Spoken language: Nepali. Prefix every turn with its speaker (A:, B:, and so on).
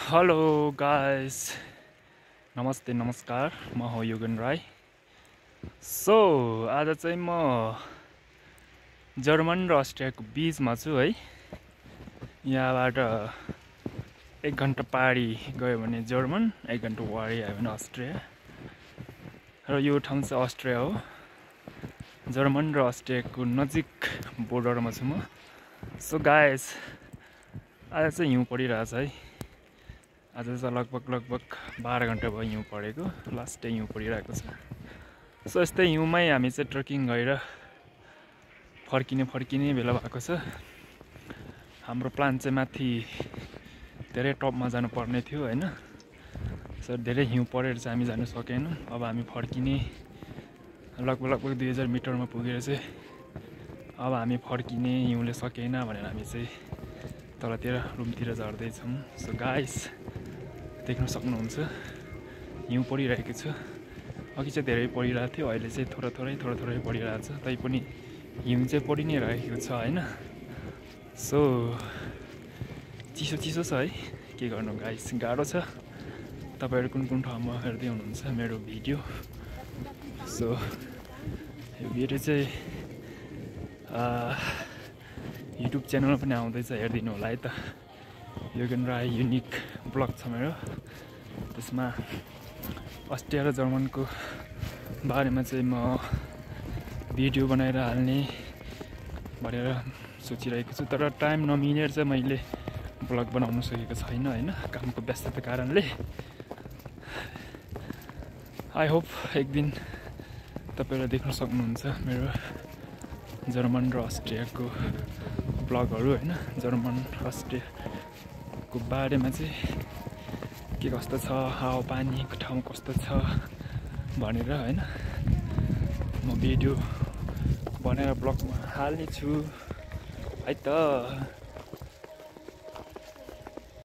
A: हेलो गाइस, नमस्ते नमस्कार। म हो युगन राई। सो आज चाहिँ म जर्मन र अस्ट्रियाको बीचमा छु है। यहाँबाट 1 घण्टा पारी गयो भने जर्मन, 1 घण्टा वारी आयो भने अस्ट्रिया। र यो ठाउँ चाहिँ अस्ट्रिया हो। जर्मन र अस्ट्रियाको नजिक बोर्डरमा छु म। सो गाइस, आज चाहिँ हिउँ परिरहेछ है। आज चाहिँ लगभग 12 घण्टा भयो हिउँ परेको, लास्ट डे हिउँ परिरहेको छ। सो यस्तै हिउँमै हामी चाहिँ ट्रेकिङ गरेर फर्किने बेला भएको छ। हाम्रो प्लान चाहिँ माथि धेरै टपमा जानु पर्ने थियो हैन। सो धेरै हिउँ परेर चाहिँ हामी जानु सकेनौँ। अब हामी फर्किने लगभग 2000 मिटरमा पुगेर चाहिँ अब हामी फर्किने हिउँले सकेन भनेर हामी चाहिँ तलतिर रुमतिर झर्दैछौँ। सो गाइस, देख्न सक्नुहुन्छ हिउँ परिरहेको छ। अघि चाहिँ धेरै परिरहेको थियो, अहिले चाहिँ थोरै परिरहेको छ। तैपनि हिउँ चाहिँ परि नै रहेको छ हैन। सो चिसो छ है, के गर्नु गाइस, गाह्रो छ। तपाईहरु कुन ठाउँमा हेर्दै हुनुहुन्छ मेरो भिडियो। सो यो भिडियो चाहिँ युट्युब च्यानलमा पनि आउँदैछ, हेरिदिनु होला है त। युगन राई युनिक ब्लग छ मेरो। त्यसमा अस्ट्रिया र जर्मनको बारेमा चाहिँ म भिडियो बनाएर हाल्ने भनेर सोचिरहेको छु। तर टाइम नमिलेर चाहिँ मैले ब्लग बनाउन सकेको छैन हैन, कामको व्यस्तताको कारणले। आई होप एक दिन तपाईहरुले देख्न सक्नुहुन्छ मेरो जर्मन र अस्ट्रियाको ब्लगहरु हैन। जर्मन अस्ट्रियाको बारेमा चाहिँ के कस्तो छ, हावापानीको ठाउँ कस्तो छ भनेर हैन म भिडियो बनाएर ब्लगमा हाल्ने छु है त।